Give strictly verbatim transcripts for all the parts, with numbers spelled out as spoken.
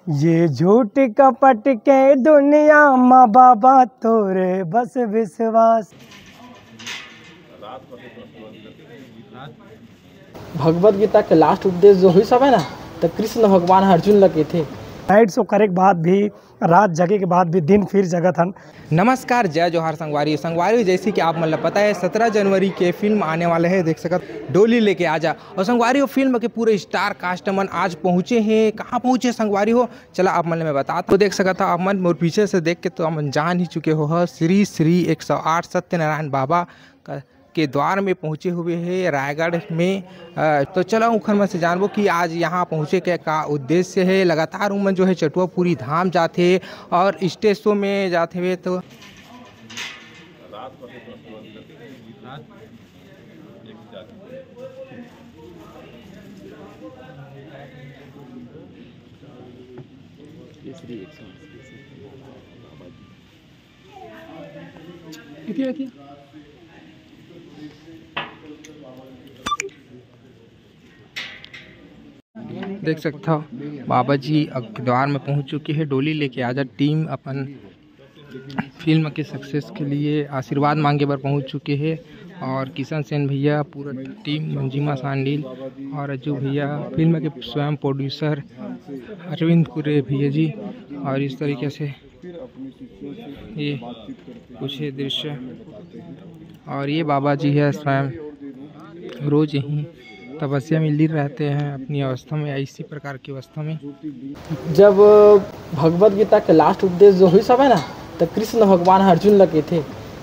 ये झूठ कपट के दुनिया मा बाबा तोरे बस विश्वास। भगवत गीता के लास्ट उपदेश जो होइस हवय ना, त कृष्ण भगवान ह अर्जुन ल कहिथे। नाइट शो करे के बाद भी, रात जगे के बाद भी दिन फिर जगत हन। नमस्कार, जय जोहार संगवारी। संगवारी, जैसे कि आप मन ल पता है, सत्रह जनवरी के फिल्म आने वाले है, देख सकत डोली लेके आजा। और संगवारी हो, फिल्म के पूरे स्टार कास्ट मन आज पहुँचे हैं। कहाँ पहुँचे संगवारी हो, चला आप मन ल मैं बताता हूँ। तो देख सकत हो आप मन, मोर पीछे से देख के तो आप मन जान ही चुके हो, ह श्री श्री एक सौ आठ सत्यनारायण बाबा का के द्वार में पहुँचे हुए हैं रायगढ़ में। अ, तो चलो उखर मन से जानबो कि आज यहाँ पहुँचे के का उद्देश्य है। लगातार उमन जो है चटुआपुरी धाम जाथे और स्टेज शो में जाथे हुए तो देख सकत हो, बाबा जी अब द्वार में पहुंच चुके हैं। डोली लेके आजा टीम अपन फिल्म के सक्सेस के लिए आशीर्वाद मांगे बर पहुंच चुके हैं। और किशन सेन भैया, पूरा टीम, मंजिमा सांडिल और अज्जू भैया, फिल्म के स्वयं प्रोड्यूसर अरविंद कुरे भैया जी। और इस तरीके से ये कुछ है दृश्य। और ये बाबा जी है स्वयं, रोज यहीं तपस्या में लीन रहते हैं अपनी अवस्था में, इसी प्रकार की अवस्था में। जब भगवत गीता के लास्ट उपदेश जो होइस हवय ना, त कृष्ण भगवान ह अर्जुन ल कहिथे,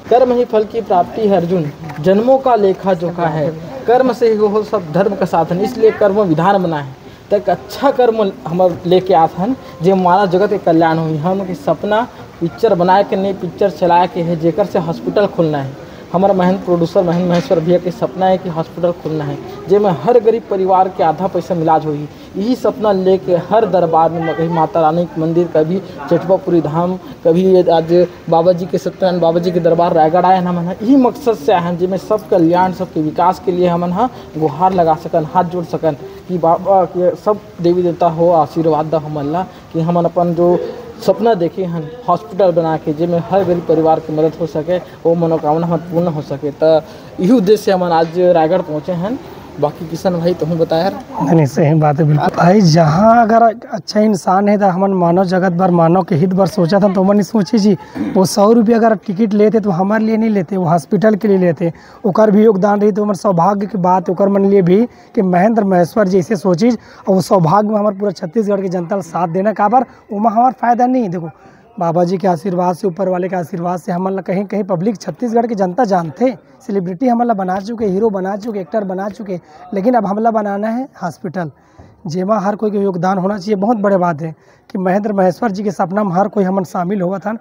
"कर्म ही फल की प्राप्ति है अर्जुन, जन्मों का लेखा जोखा है, कर्म से ही हो सब धर्म का साधन, इसलिए कर्म विधान बना है।" त एक अच्छा कर्म हमर लेके आत हन, जे मानव जगत के कल्याण होही। हमन के सपना पिक्चर बनाए के नहीं, पिक्चर चलाए के है, जेकर से हॉस्पिटल खोलना है। हमर महेंद्र प्रोड्यूसर महेंद्र महेश्वर भैया के सपना है कि हॉस्पिटल खोलना है, जेमे हर गरीब परिवार के आधा पैसा में इलाज होही। यही सपना लेके हर दरबार में, कभी माता रानी के मंदिर, कभी चटुआपुरी धाम, कभी ये आज बाबा जी के, सत्यनारायण बाबा जी के दरबार रायगढ़ आए हन हमन ह। यही मकसद से आए हन, जेमे सब कल्याण, सबके विकास के लिए हमन ह गुहार लगा सकन, हाथ जोड़ सकन कि बाबा के सब देवी देवता हो आशीर्वाद द हमन ला, कि हमन अपन जो सपना देखे हन हॉस्पिटल बना के, जेमे हर गरीब परिवार के मदद हो सके, वो मनोकामना हमर पूर्ण हो सके। त इही उद्देश्य से हमन आज रायगढ़ पहुँचे हन। बाकी किशन भाई, तुहूँ बता यार। नहीं, नहीं, सही बात है, बिल्कुल भाई। जहाँ अगर अच्छा इंसान है तो हमन मानव जगत बर, मानव के हित बर सोचत हन, तो ओमन नहीं सोचे जी, वो सौ रुपया अगर टिकट लेते तो हमारे लिए नहीं लेते, वो हॉस्पिटल के लिए लेते। ओकर भी योगदान रही तो हमर सौभाग्य की बात है, ओकर मन लिए भी कि महेंद्र महेश्वर जी ऐसे सोचिस, और वो सौभाग्य में हमर पूरा छत्तीसगढ़ के जनता ला साथ देना। काबर? ओमा हमार फायदा नहीं है। देखो, बाबा जी के आशीर्वाद से, ऊपर वाले के आशीर्वाद से हमन ला कहीं कहीं पब्लिक, छत्तीसगढ़ के जनता जानथे, सेलिब्रिटी हमन ला बना चुके, हीरो बना चुके, एक्टर बना चुके, लेकिन अब हमला बनाना है हॉस्पिटल, जेमा हर कोई के योगदान होना चाहिए। बहुत बड़े बात है कि महेंद्र महेश्वर जी के सपना में हर कोई हमन शामिल होवत हन।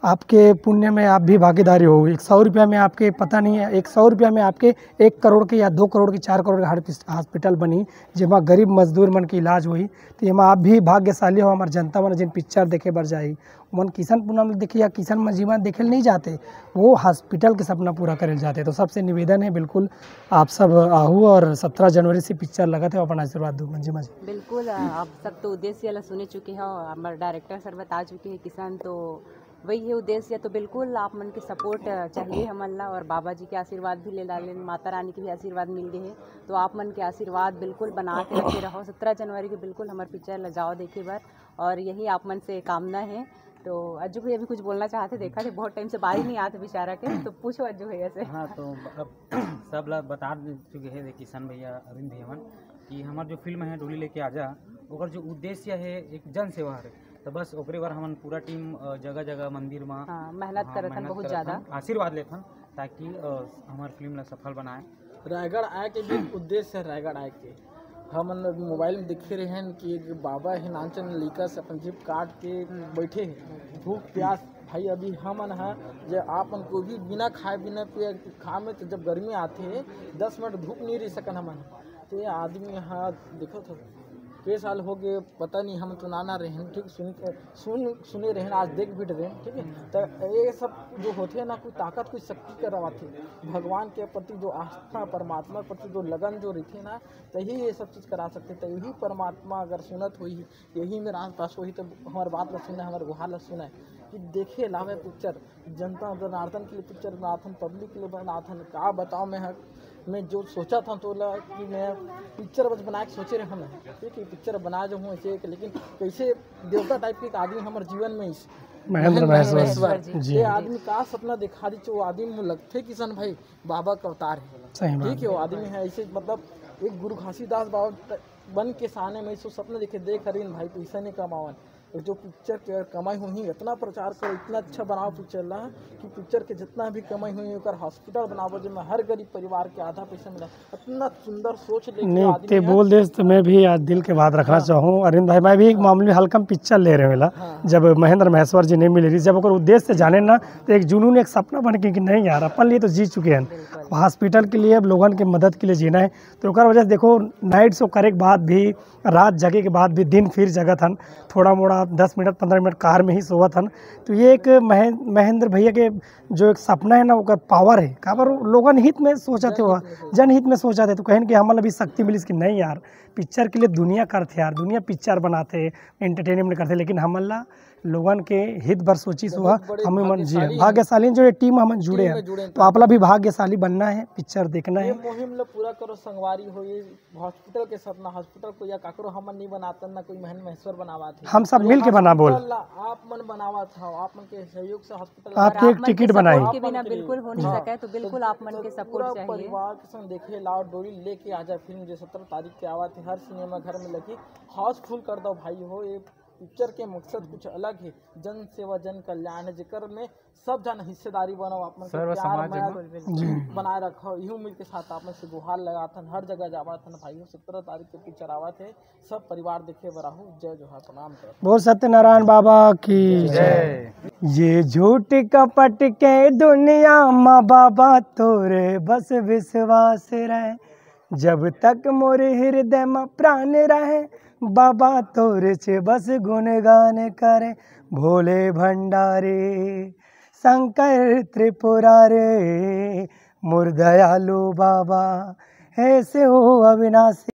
आपके पुण्य में आप भी भागीदारी होगी। एक सौ रुपया में आपके, पता नहीं है, एक सौ रुपया में आपके एक करोड़ के या दो करोड़ के, चार करोड़ के हॉस्पिटल बनी, जेमा गरीब मजदूर मन के इलाज होही। तो एमा आप भी भाग्यशाली हो, हमर जनता मन जिन पिक्चर देखे बर जाही, ओमन किशन पूनम देखे या किशन मजीमा देखे ल नहीं जाते, वो हॉस्पिटल के सपना पूरा करे ल जाते। तो सबसे निवेदन है, बिल्कुल आप सब आहू और सत्रह जनवरी से पिक्चर लगत है, अपन आशीर्वाद दो मंजिमा जी। बिल्कुल, अ, आप सब तो उद्देश्य ला सुने चुके हो, हमर डायरेक्टर सर बता चुके हैं किशन, तो वही है उद्देश्य। तो बिल्कुल आप मन के सपोर्ट, अ, चाहिए हमन ला, और बाबा जी के आशीर्वाद भी ले डालेन, माता रानी के भी आशीर्वाद मिल गए है, तो आप मन के आशीर्वाद बिल्कुल बना के रखे रहो। सत्रह जनवरी के बिल्कुल हमर पिक्चर ला जाओ देखे बर, और यही आप मन से कामना है। तो अज्जू भैया भी कुछ बोलना चाहते, देखा थे बहुत टाइम से बात ही नहीं आते बेचारा के, तो पूछो अज्जू भैया से। हाँ, तो अब सब ला बता दे चुके हैं किशन भैया, अरविंद भैया मन, कि हमार जो फिल्म है डोली लेके आजा, ओकर जो उद्देश्य है एक जन सेवा है। तो बस ओकरे बर हमन पूरा टीम, अ, जगह-जगह मंदिर म, हाँ, मेहनत हाँ, करत हन मेहनत बहुत करत ज्यादा। हन, आशीर्वाद लेत हन, ताकि, अ, हमार फिल्म ला सफल बनाए। रायगढ़ आए के भी उद्देश्य है, रायगढ़ आए के हमन मोबाइल में देखे रहेन कि एक बाबा है नानचन लइका से अपन जेब काट के बैठे है, भूख प्यास। भाई अभी हमन ह जे आपन को भी बिना खाए बिना पिए खा में तो जब गर्मी आथे दस मिनट धूप नहीं रह सकन हमन। तो ये आदमी ह देखो तो के साल हो गए, पता नहीं, हम तो नाना रहेन, ठीक, सुन सुन सुने रहेन, आज देख भी रहेन, ठीक है। तो ये सब जो होथे ना, कोई ताकत, कोई शक्ति करवाथे। भगवान के प्रति जो आस्था, परमात्मा के प्रति जो लगन जो रहिथे ना, तही ये सब चीज़ करा सकथे। तो यही परमात्मा अगर सुनत होही, यही मेरा आसपास होही, तो हमारे बात ला सुने, हमारे गुहार ला सुने कि देखे लावे पिक्चर, जनता जनार्दन के लिए पिक्चर बनाथन, पब्लिक के लिए बनाथन। का बताओ, मैं हर मैं जो सोचा था तो ला कि मैं पिक्चर बस बना के सोचे रहे हूँ मैं, ठीक है, पिक्चर बना जो हूँ ऐसे एक, लेकिन कैसे देवता टाइप के एक आदमी हमारे जीवन में इस महेंद्र महेंद्र महेश्वर। महेश्वर जी। ये आदमी का सपना दिखा दी, जो आदमी में लगथे किशन भाई बाबा का अवतार है। सही बात। ठीक है, वो आदमी है ऐसे, मतलब एक गुरु घासीदास बाबा त-, बन के साने में सो सपना देखे, देख अरविंद भाई, पैसा नहीं कमावन, और जो पिक्चर के कमाई होही, इतना प्रचार करो, इतना अच्छा बनाओ पिक्चर ला कि पिक्चर के जितना भी कमाई होही, ओकर हॉस्पिटल बनाओ, जेमे हर गरीब परिवार के आधा पैसा मिला। इतना सुंदर सोच लेके नहीं, आदमी ते है। बोल देस तो मैं भी आज दिल के बात रखना हाँ। चाहूँ अरविंद भाई। मैं भी एक मामूली हल्का में पिक्चर ले रहे वेला, हाँ। जब महेंद्र महेश्वर जी नहीं मिले रही, जब ओकर उद्देश्य से जाने ना, तो एक जुनून, एक सपना बन के कि नहीं यार, अपन लिए तो जी चुके हैं। बिल्कुल। अब हॉस्पिटल के लिए, अब लोगन के मदद के लिए जीना है, तो ओकर वजह से देखो, नाइट शो करे के बाद भी, रात जगे के बाद भी, दिन फिर जगत हन, थोड़ा मोड़ा दस मिनट, पन्द्रह मिनट कार में ही सोवत हन। तो ये एक महे-, महेंद्र भैया के जो एक सपना है ना, ओकर पावर है। काबर लोगन हित में सोचत हे, जनहित में सोचत हे। जनहित में सोचत हे, तो कहेन कि हमन ला भी शक्ति मिलिस कि नहीं यार, पिक्चर के लिए दुनिया करथे यार, दुनिया पिक्चर बनाथे, एंटरटेनमेंट करथे, लेकिन हमन ला लोगन के हित बर सोचिस बहुत हुआ, बड़े हम मन जी भाग्यशाली हैं। भाग्यशाली जो ये टीम हमन जुड़े टीम हैं। में जुड़े हैं। तो आप ला भी भाग्यशाली बनना है, पिक्चर देखना ये है। मुहिम ला पूरा करो संगवारी हो, ये हॉस्पिटल के सपना, हॉस्पिटल को या काकरो हमन नहीं बनातन, ना कोई महन महेश्वर बनावत हे। हम सब पर मिल के बना बोल। हॉस्पिटल ला आप मन बनावत हव, आप मन के सहयोग से हॉस्पिटल आपके और एक आप मन टिकट के बनाई। सपोर्ट के बिना आप मन के बिल्कुल हो नहीं हाँ। सके, तो बिल्कुल तो आप मन के सपोर्ट पूरा चाहिए। परिवार के संग देखे लाओ, डोली लेके आ जाए फिल्म, जो सत्रह तारीख के आवत हे, हर सिनेमा घर में लगी, हाउसफुल कर दो भाई हो। ये पिक्चर के मकसद कुछ अलग है, जन सेवा, जन कल्याण है, जेकर में सब जन हिस्सेदारी बनाओ, आप मन के सर्व प्यार समाज मया में। बिल्कुल, बिल्कुल। जी। बनाए रखो। इहू मिल के साथ आप मन से गुहार लगाथन, हर जगह जावत हन भाई हो, सत्रह तारीख के पिक्चर आवत है, सब परिवार देखे बर आहू। जय जोहार, प्रणाम करत। बोल सत्यनारायण बाबा की जय। ये झूठ कपट के दुनिया मा बाबा तोरे बस विश्वास रहे, जब तक मोर हृदय मा प्राण रहे, बाबा तोरे से बस गुणगान करे। भोले भंडारी, शंकर त्रिपुरारी, मोर दयालु बाबा, हे शिव अविनाशी।